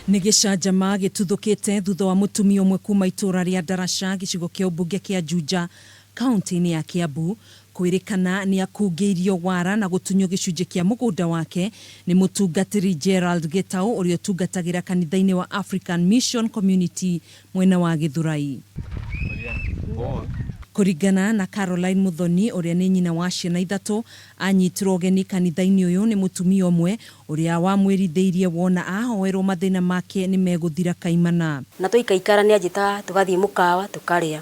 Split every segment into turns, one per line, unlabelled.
Nĩ gĩcanjama gĩtuthũkĩte thutha wa mũtumia ũmwe kuma itũra rĩa Ndaraca gĩcigo kĩa ũmbunge kĩa Juja kaunti-inĩ ya Kiambu kwĩrĩkana nĩ akungĩirio wara na gũtunywo gĩcunjĩ kĩa mũgũnda wake nĩ mũtungatĩri Gerald Gĩtaũ ũrĩa ũtungatagĩra kanitha-inĩ wa African Mission Community mwena wa Gĩthũrai. Kũringana na Caroline Muthoni ũrĩa nĩ nyina wa ciana ithatũ, anyitirwo ũgeni kanitha-inĩ ũyũ nĩ mũtumia ũmwe ũrĩa wamwĩrithĩirie wona ahoerwo mathĩna make nĩ megũthira kaimana.
Na twaikaikara nĩ anjĩtaga tũgathiĩ mũkawa tũkarĩa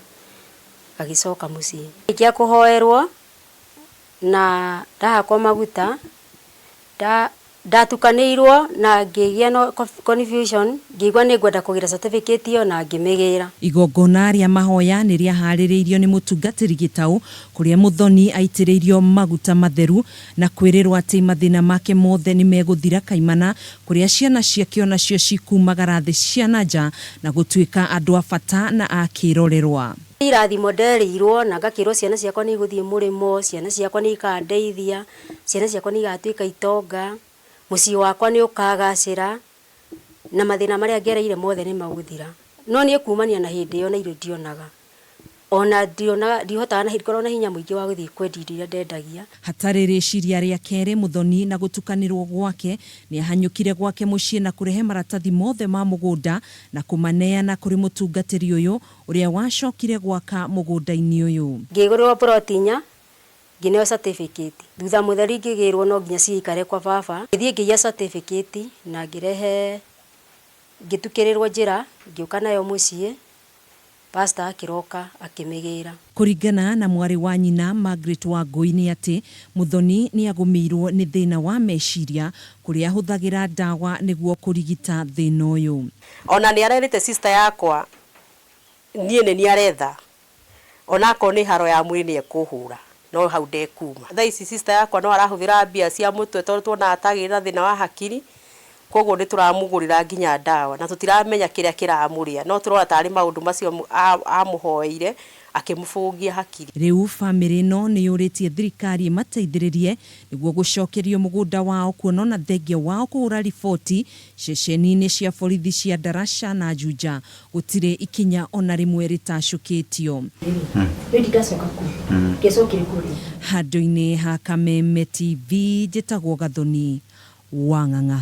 ngagĩcoka mũciĩ. Ndarĩkia kũhoerwo na ndahakwo maguta ndatukanĩirwo na ngĩgĩa na confusion ngĩigua nĩ ngwenda kũgĩra certificate ĩyo na ngĩmĩgĩra.
Igongona rĩa mahoya nĩ rĩaharĩrĩirio nĩ mũtungatĩri Gĩtaũ kũrĩa Mũthoni aitĩrĩirio maguta matheru na kwĩrĩrwo atĩ mathĩna make mothe nĩ megũthira kaimana kũrĩa ciana ciake onacio cikumagara thĩ cia na nja na gũtuĩka andũ a bata na a kĩrorerwa.
Irathimo nderĩirwo na ngakĩrwo ciana ciakwa nĩ igũthiĩ mũrĩmo, ciana ciakwa nĩ ikandeithia, ciana ciakwa nĩ igatuĩka itonga, mũciĩ wakwa nĩ ũkagacĩra, na mathĩna marĩa ngereire mothe nĩ megũthira. No niĩ kumania na hĩndĩ ĩyo na irio ndionaga, ona ndionaga ndihotaga ndikoragwo na hinya mũingĩ wa gũthiĩ kwendia indo iria ndendagia.
Hatarĩ rĩciria rĩa kerĩ Mũthoni na gũtukanĩrwo gwake, nĩahanyũkire gwake mũciĩ na kũrehe maratathi mothe ma mũgũnda na kũmaneana kũrĩ mũtungatĩri ũyũ ũrĩa wacokire gwaka mũgũnda-inĩ ũyũ.
Ngĩgũrĩrwo plot inya, ngĩneo certificate. Thutha mũtheri ngĩgĩrwo no nginya cigĩikare kwa baba. Ngĩthiĩ ngĩiya certificate na ngĩrehe, ngĩtukĩrĩrwo njĩra, ngĩũka nayo mũciĩ, pastor akĩroka akĩmĩgĩra.
Kũringana na mwarĩ wa nyina Margaret Wangũi nĩ atĩ Mũthoni nĩ agũmĩirwo nĩ thĩna wa meciria kũrĩa ahũthagĩra ndawa nĩguo kũrigita thĩna ũyũ.
Ona nĩ arerĩte sister yakwa niĩ nĩ niĩ aretha ona akorwo nĩ haro ya mwĩrĩ nĩ ekũhũra no hau ndekuma. Thaa ici sister yakwa no arahũthĩra mbia cia mũtwe tondũ tuonaga ta agĩire na thĩna wa hakiri, koguo nĩ tũramũgũrĩra nginya ndawa na tũtiramenya kĩrĩa kĩramũrĩa no tũrona tarĩ maũndũ macio amũhoeire akĩmũbũngia hakiri.
Rĩu bamĩrĩ ĩno nĩ yũrĩtie thirikari ĩmateithĩrĩrie nĩguo gũcokerio mũgũnda wao kuona ona thengia wao kũhũra riboti ceceni-inĩ cia borithi cia Ndaraca na Juja gũtirĩ ikinya ona rĩmwe rĩtacũkĩtio. Handũ-inĩ ha Kameme TV, njĩtagwo Gathoni Wang'ang'a.